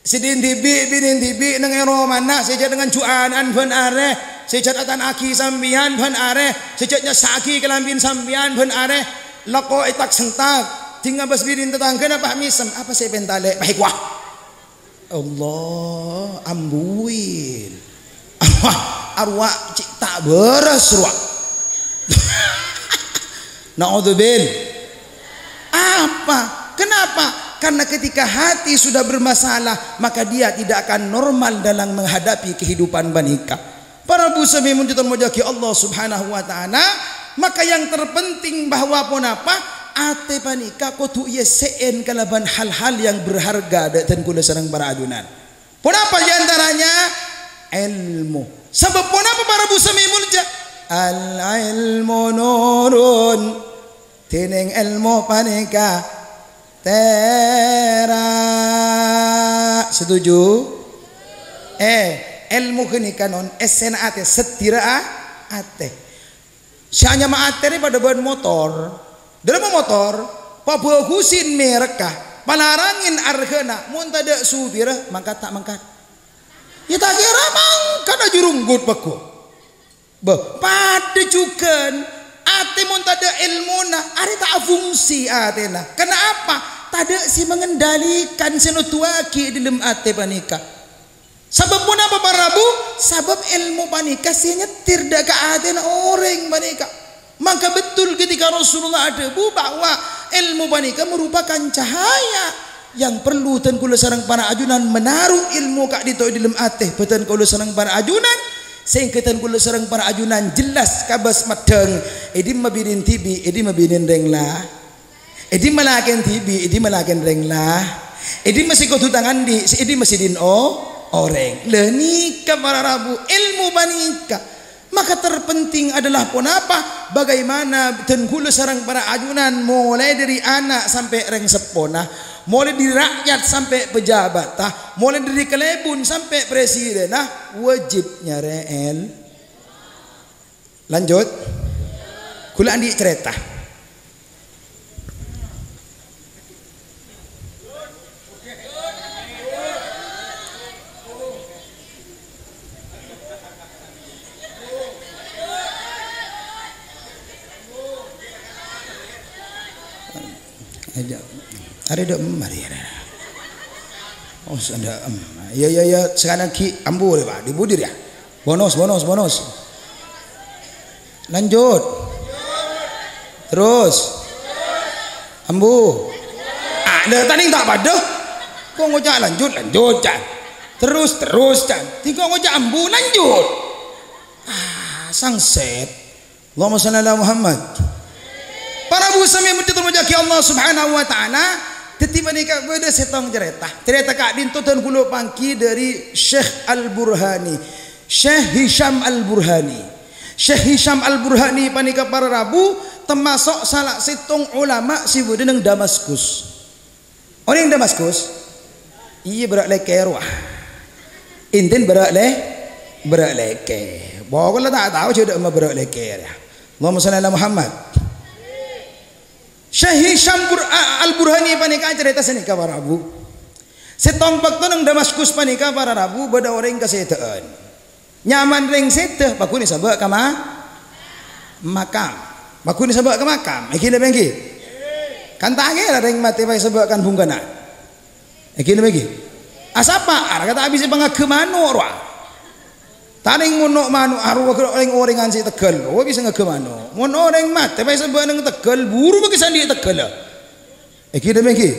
Sè dhing dhibi', binèn dhibi' neng è romana, sè jhât nganju'ana'an bân arè, sè jhât atanya'aghi sampèyan bân arè, sè jhât nyessa'aghi kalambhina sampèyan bân arè, lako ètak-sentak, dhing ngabâs binèn tatangghâna pas mèsem, apa sè èpèntalè? Pas èkowa. Allah, ambuin. Apa? Arowa cè' ta' bârâs rowa. Naudzubil. Apa? Kenapa? Karena ketika hati sudah bermasalah, maka dia tidak akan normal dalam menghadapi kehidupan panèka. Para rabu sami mon cèton mojâ'aghi Allah Subhanahu wa Ta'ala, maka yang terpenting bahwa ponapa? Atè panèka kodhu èyessè'è kalabân hal-hal yang berharga dâ-, dhân kaulâ sareng para ajunan. Ponapa di antaranya? Èlmo. Sabâb ponapa para rabu sami molja? Al-ilmu nurun. Dhinèng èlmo panèka tèra'. Setuju? Eh, èlmo ghânèka non èssèna atè, seddhira a-, atè. Sè anyama atè rè padâ bân motor. Dâlem motor, pabhâghusè merekka, palarangè arghâna, mon tadâ' supirra, mangkat ta' mangkat? Ya, ta' kèra mangkana jurunggut bâko. Bâh, padâ jhughân, atè mon tadâ' èlmona, arè ta' afungsi atèna. Kenapa? Tadâ' sè mengendalikan sè noduwâghi è dhâlem atè panèka. Sabâb ponapa, para rabu? Sabâb èlmo panèka sè nyèttir dâ' ka atèna orèng panèka. Maka betul ketika Rasulullah adhâbu bahwa èlmo panèka merupakan cahaya yang perlu dân kaulâ sareng para ajunan menaruh èlmo ka'dinto è dhâlem atè bâdân kaulâ sareng para ajunan, sehingga dân kaulâ sareng para ajunan jelas kabâs meddhâng è dimma binèn dhibi', è dimma binèn rèng la-, è dimma lakèn dhibi', è dimma lakèn rèng la-, è dimma sè kodhu tang andi', è dimma sè dhin o-, orèng. Lha nèka para rabu, èlmo panèka. Maka terpenting adalah ponapa? Bagaimana dân kaulâ sareng para ajunan, molaè dhâri ana' sampè' rèng seppona, molaè dhâri rakyat sampè' pejabatta, molaè dhâri kalèbun sampè' presidenna, wajib nyarè èl-, lanjut. Kaulâ andi' carèta. Aja. Arè dâ' em, arè, arè. Oh, sanda em. Ya, ya, ya, sekarang ki ambu deh, Pak. Di budi ya. Bonus, bonus, bonus. Lanjut. Terus. Ambu. Ah, lha, tadi tak padâ. Kok ngoca' lanjut, lanjut, Can. Terus, terus, Can. Ti kok ngoca' ambu, lanjut. Ah, sangset. Allahumma shalli ala Muhammad. Para rabu sami mojâ-mojâ'aghi Allah Subhanahu wa Ta'ala. Dhâddhi panèka bâdâ sèttong carèta. Carèta ka'dinto dân kaulâ pangghi dhâri Syekh Al-Burhani. Syekh Hisham Al-Burhani. Syekh Hisham Al-Burhani panèka para rabu tamaso' sala sèttong ulama sè bâdâ neng Damaskus. Orèng Damaskus? Iyâ, bârâ' lèkè rowa. Intin bârâ' lè-, bârâ' lèkè. Pokok la ta' tao jhâ' dâ' emma bârâ' lèkè rèya. Allahumma shalli ala Muhammad. Syekh Hisham Bur-, a-, Al-Burhani panèka carèta sanèka, para rabu. Sèttong bâkto neng Damaskus panèka, para rabu, bâdâ orèng kasèdâ'ân. Nyamana rèng sèdâ, paggun èsabâ' ka ma-, makam. Paggun èsabâ' ka makam. Èngghi napa èngghi? Kan ta' kèra rèng matè pas èsabâ' kan bhungkana. Èngghi napa èngghi? Asapa? Arapa ta' bisa pangagghâ mano' rowa. Ta' rèng mono' mano' arowa rèng-orèngan sè tegghâl. Oh, bisa ngaghâ mano'. Mon orèng matè pas èsabâ' neng tegghâl, buru bâgi sè andi' tegghâl. Èngghi napa èngghi?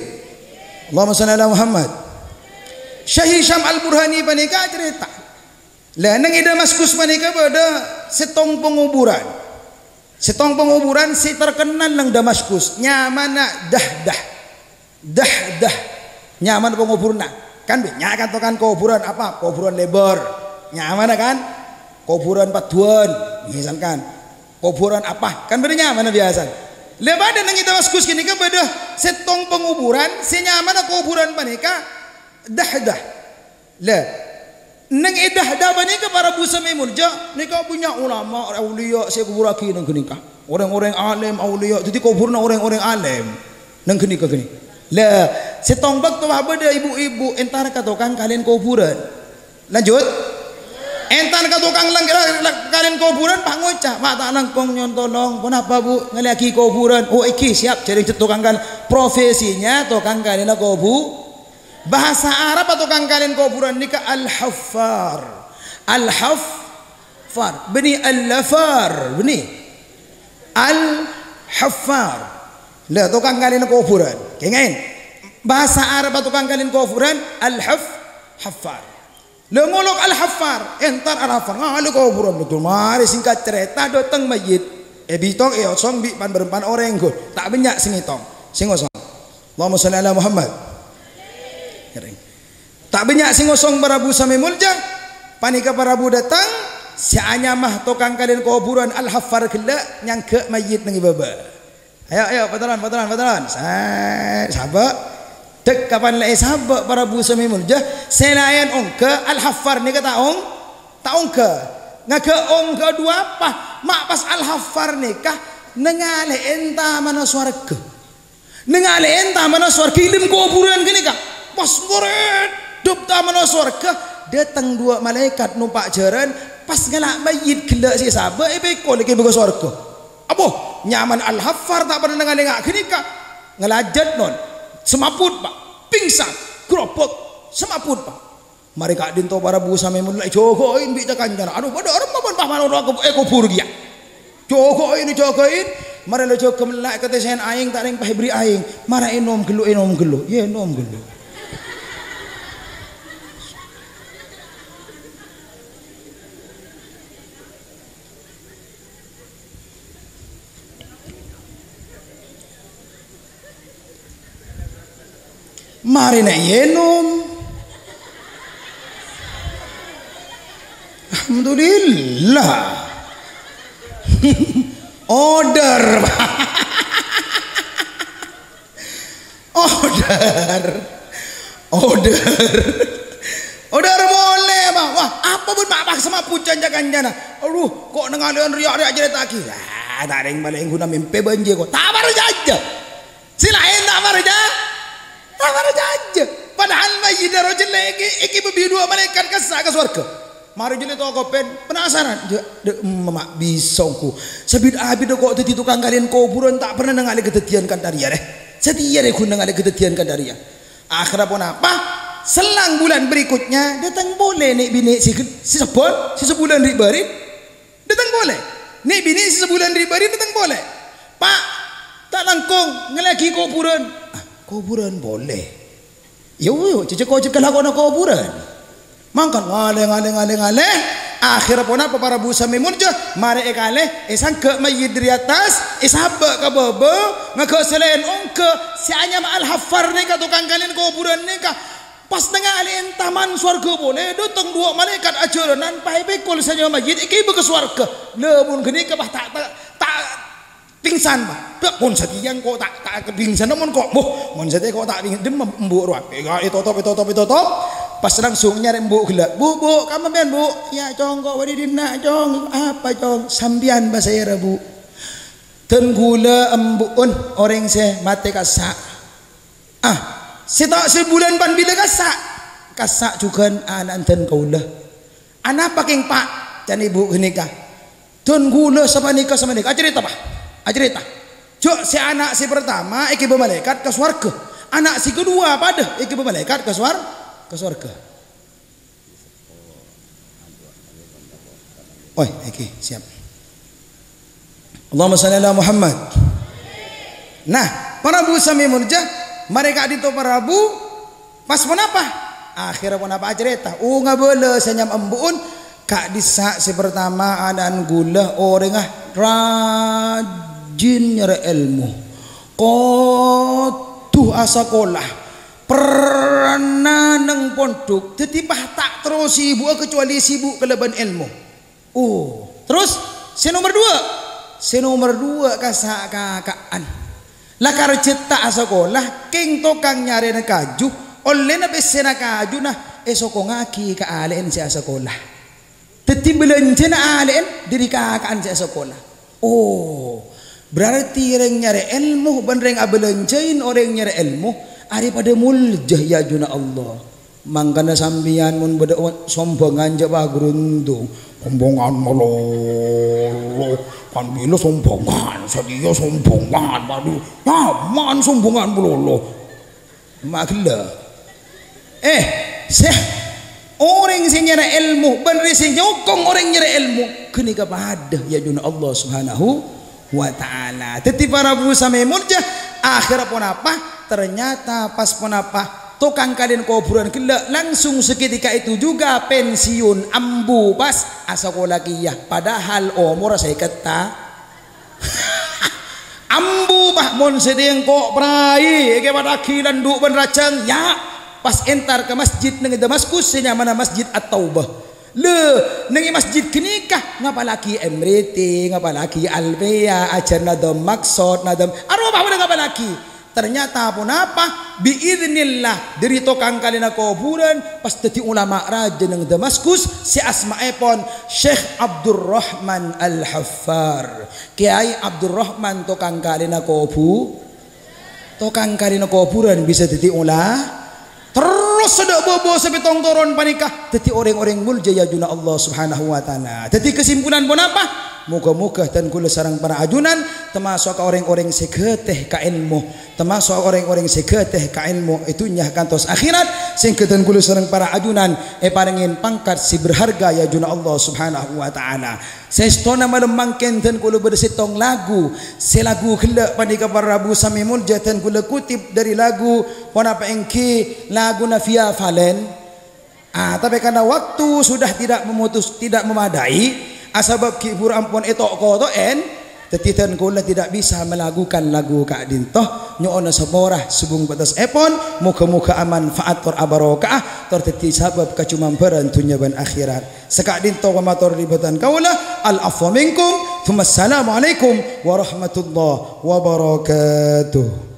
Allahumma shalli ala Muhammad. Syekh Hisham Al-Burhani panèka carèta. Lah, neng è Damaskus panèka bâdâ sèttong pangoburan. Sèttong pangoburan sè terkenal neng Damaskus, nyamana Dahdah. Dahdah. Nyamana pangoburanna. Kan bânnya' kan to kan koburan apa? Koburan lèbâr. Nyamana kan? Koburan paddhuwân, misalkan. Koburan apa? Kan bâdâ nyamana biyasa. Lah, bâdâ neng è Damaskus ghânèka bâdâ sèttong pangoburan sè nyamana koburan panèka Dahdah. Lah, neng è Dahdah panèka para rabu sami molja, nèka bânnya' ulama, auliya sè èkoburraghi neng ghânèka. Orèng-orèng alim, auliya, dhâddhi koburna orèng-orèng alim neng ghânèka ghâni. Lah, sèttong bâkto pas bâdâ ibu-ibu entar ka tokang kalèn koburân. Lanjut. Entar ka tokang lang-, lang-, kalèn koburân, pas ngoca', "Pak, ta' langkong nyontolong." "Ponapa, Bu?" "Ngalèyaghi koburân." "Oh, èngghi, siap." Jhâreng tokang kal-, profesinya tokang kalèna kobu-, Bhâsa Arab tokang kalèn koburân nèka al-haffar. Al-haffar. Bânnè al-lafar. Bânnè. Al-haffar. Lah, tokang kalèna koburân. Kèngèng. Bhâsa Arab tokang kalèn koburân al-haff-, haffar. Lah, ngolok al-haffar. Entar al-haffar. Ngalè koburân. Betul, marè singkat cerita, dâteng mayyit. Èbitong, èosong bi' pan-bârâmpan orèng, ghun. Ta' bânnya' sè ngètong. Sè ngosong. Allahumma shalli ala Muhammad. Kèrèng. Ta' bânnya' sè ngosong para rabu sami molja. Panèka para rabu dâteng, sè anyama tokang kalèn koburân al-haffar ghellâ' nyangghâ' mayyit neng è bâbâ. Ayo, ayo, patalan, patalan, patalan. Sè, sabâ'. Dâ' kapan la èsabâ' para rabu sami molja, sè laèn ongghâ, al-haffar nèka ta' ong-, ta' ongghâ. Ngaghâ' ongghâ dhu apa? Ma' pas al-haffar nèka nangalè'è tamana sowarghâ. Nangalè'è tamana sowarghâ è dâlem koburân ghânèka. Pas ngorèdhep tamana sowarghâ, Dâteng duwâ' malaèkat nompa' jhârân, pas ngala' mayyit ghellâ' sè sabâ' èpèkol èghibâ ka sowarghâ. Abo, nyamana Al-Haffar ta' pernah nangale'è nga' ghânèka. Ngalajât, non. Semaput, Pa'. Pingsan. Grobak. Semaput, Pa'. Marè ka'dinto para bu samè mon la èjâgâi bi' ca-kancana. Adu, padâ aremma mon pas malolo ka, è, kobhur kèya. Jâgâi, jâgâi. Marè la jâgâ mella' èkatèsèn aèng, ta' rèng pas èberri' aèng. Mara ènom ghâllu, ènom ghâllu. Iyâ, ènom ghâllu. Marèna ènom. Alhamdulillah. Odor. Odor. Odor. Odor molè, Ma'. Wah, apa bun ma' paksa ma' pucang ca-kancana? Aduh, ko' nangalè'è rèya'-rèya' carèta'aghi. Ah, ta' rèng-malèng ghuna mèmpè bânjhi ko'. Ta' parcajâ. Sè laèn ta' parca-, ta' parcajâ. Padahal mayyidda roh jellè' èghibâ bi' duwâ' malaèkat kassa' ka sowarghâ. Marè jellè' toko pèn, penasaran. Jâ', dâ', emma ma' bisa ongghu. Sabit-abit ko' dhâddhi tokang kalèn kobhurân ta' pernah nangalè'è kadhâddhiyân kantha rèya, rè. Satèya rè ghun nangalè'è kadhâddhiyân kantha rèya. Akhèrra ponapa? Selang bulan berikutnya, dâteng polè nè'-binè' sè gel-, sè sebbhân, sè sabulân ri'-bâri'. Dâteng polè. Nè'-binè' sè sabulân ri'-bâri' dâteng polè. "Pa', ta' langkong, ngallèaghi kobhurân." "Ah, kobhurân polè?" "Iyâ, iyâ, cè' cè' kocè' kalakowanna kobhurân." Mangkana ngalè, ngalè, ngalè, ngalè. Akhèrra ponapa para bu samè molja? Marè èkalè, èsangghâ' mayyit dâri attas, èsabâ' ka bâbâ, ngaghâ' sè laèn ongghâ, sè anyama Al-Haffar nèka tokang kalèn kobhurân nèka. Pas nangalè'è taman sowarghâ polè, dâteng duwâ' malaèkat ajhâlânan, pas èpèkol sè anyama mayyit, èghibâ ka sowarghâ. Lha, mon ghânèka, pas ta', ta', ta' pingsan, Pa'. Dâ', mon satèya engko' ta', ta' kapingsan, mon ko', boh, mon satèya ko' ta' pingsan, dâmma embu' rowa. Èka-, ètotop, ètotop, ètotop. Pas langsung nyarè embu' ghellâ'. "Bu, Bu, kamma sampèyan, Bu?" "Iyâ, Cong, ko' bâdâ è dinna', Cong." "Apa, Cong?" "Sampèyan pasèra, Bu?" "Dân ghulâ embu'un orèng sè matè kassa'." "Ah, sè ta-, sè bulân pan bilâ kassa'?" "Kassa' jhughân ana'na dân kaulâ." "Anapa kèng, Pa'?" ca'na ibu ghânèka. "Dân ghulâ sapanèka, sapanèka." Acarèta, Pa'. Acarèta. Jâ' sè ana' sè partama èghibâ malaèkat ka sowarghâ. Ana' sè kaduwâ padâ èghibâ malaèkat ka sowar-, ka sowarghâ. Oi, èghi, siap. Allahumma shalli ala Muhammad. Nah, para bu samè molja, marè ka'dinto para bu, pas ponapa? Akhèrra ponapa acarèta? Onga bâlâ sè nyam embu'un, ka'dissa' sè partama ana'na ghulâ orèngnga rajin nyarè èlmo. Kodhu asakola. Pernah neng pondhuk, dhâddhi pas ta' terro sibu'â kecuali sibuk kalabân èlmo. Oh, terros sè nomer duwâ', sè nomer duwâ' kassa' kaka'an. La karjhât ta' asakola, kèng tokang nyarèna kaju, ollèna pèssèna kajuna èsokongngaghi ka alè'en sè asakola. Dhâddhi bâlânjhâna alè'en dâri kaka'an sè asakola. Oh, berarti rèng nyarè èlmo bân rèng abâlânjhâi orèng nyarè èlmo arè padâ molja è ajunanna Allah. Mangkana sampèyan mon bâdâ o-, sombhângan jhâ' pagrundung. Sombhângan malolo. Kan bilâ sombhângan, satèya sombhângan, padâ nyaman sombhângan malolo. Ma' ghellâ'. Eh, sè orèng sè nyarè èlmo bân rè sè nyokong orèng nyarè èlmo, ghânèka padâ è ajunanna Allah Subhanahu wa Ta'ala. Dhâddhi, para bu samè molja, akhèrra ponapa? Ternyata pas ponapa? Tokang kalèn kobhurân ghellâ' langsung seketika itu juga pensiun, ambu pas asakola kèya, padahal omorra sèket ta-, Ambu, Pa', mon sè tèngko' prai, èkèpattaghi landhu' bân rajâng, yâ, pas entar ka masjid neng Damaskus sè nyamana Masjid At-Taubah. Lè, neng è masjid ghânèka ngapallaghi Emriti, ngapallaghi Alfiyah, ajhâr nadhâm Maksod, nadhâm arowa padâ ngapallaghi. Ternyata ponapa? Biiznillah, dâri tokang kalèna kobhurân, pas dhâddhi ulama rajâ neng Damaskus, sè asmaèpon Syekh Abdurrahman Al-Haffar. Kèyaè Abdurrahman tokang kalèna kobu-, tokang kalèna kobhurân bisa dhâddhi ola-, terro Sadhâ' bâbâ sè pèttong toron panèka dhâddhi orèng-orèng molja è ajunanna Allah Subhanahu wa Ta'ala. Dhâddhi, kesimpulan ponapa? Moghâ-moghâ dân kaulâ sareng para ajunan tamaso'a orèng-orèng sè ghâtè ka èlmo, tamaso'a orèng-orèng sè ghâtè ka èlmo è dhunnya kantos akhèrat, sehingga dân kaulâ sareng para ajunan èparèngè pangkat sè berharga è ajunanna Allah Subhanahu wa Ta'ala. Sèstona malem mangkèn dân kaulâ bâdâ sèttong lagu, sè lagu ghellâ' panèka para rabu samè molja dân kaulâ kutip dâri lagu ponapa èngghi laguna Via Valen. Ah, tapè karena waktu sudah tidak memutus, tidak memadai, asabâb ghi' bhuru ampon èto'-koto'èn, dhâddhi dân kaulâ tidak bisa melakukan lagu ka'dinto. Nyo'ona sapora sobung bâtessèpon, moghâ-moghâ amanfaat tor abarokah, tor dhâddhi sabâb kacomambaran dhunnya bân akhèrat. Saka'dinto pamator dâri bhâdhân kaulâ, al-afwa minkum, tsumma assalamualaikum warahmatullahi wabarakatuh.